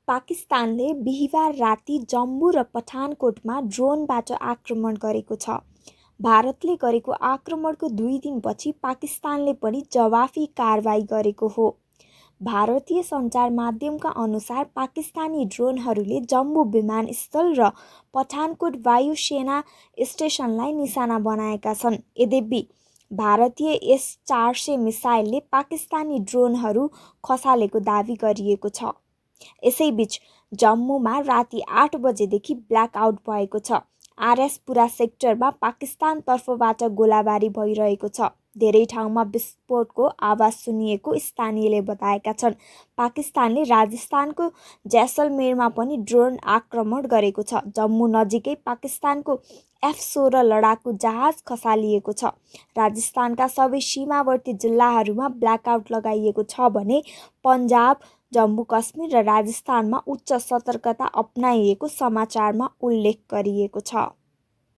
पाकिस्तानले बिहीबार राति जम्मू र पठानकोटमा ड्रोनबाट आक्रमण गरेको छ। भारतले गरेको आक्रमणको 2 दिनपछि पाकिस्तानले पनि जवाफी कारबाही गरेको हो। भारतीय सञ्चार माध्यमका अनुसार पाकिस्तानी ड्रोनहरूले जम्मू विमानस्थल र पठानकोट वायुसेना स्टेसनलाई निशाना बनाएका छन्। यद्यपि भारतीय S-400 मिसाइलले पाकिस्तानी ड्रोनहरू खसालेको दावी गरिएको छ। यसैबीच जम्मूमा राति 8 बजेदेखि ब्ल्याकआउट भएको छ। आरएसपुरा सेक्टरमा पाकिस्तान तर्फबाट गोलाबारी भइरहेको छ। धेरै ठाउँमा विस्फोटको आवाज सुनिएको स्थानीयले बताएका छन्। पाकिस्तानले राजस्थानको जैसलमेरमा पनि ड्रोन आक्रमण गरेको छ। जम्मू नजिकै पाकिस्तानको F-16 लडाकु जहाज खसालिएको छ। राजस्थानका सबै सीमावर्ती जिल्लाहरूमा ब्ल्याकआउट लगाइएको छ भने पन्जाब, जम्मू कश्मीर र राजस्थानमा उच्च सतर्कता अपनाइएको समाचारमा उल्लेख गरिएको छ।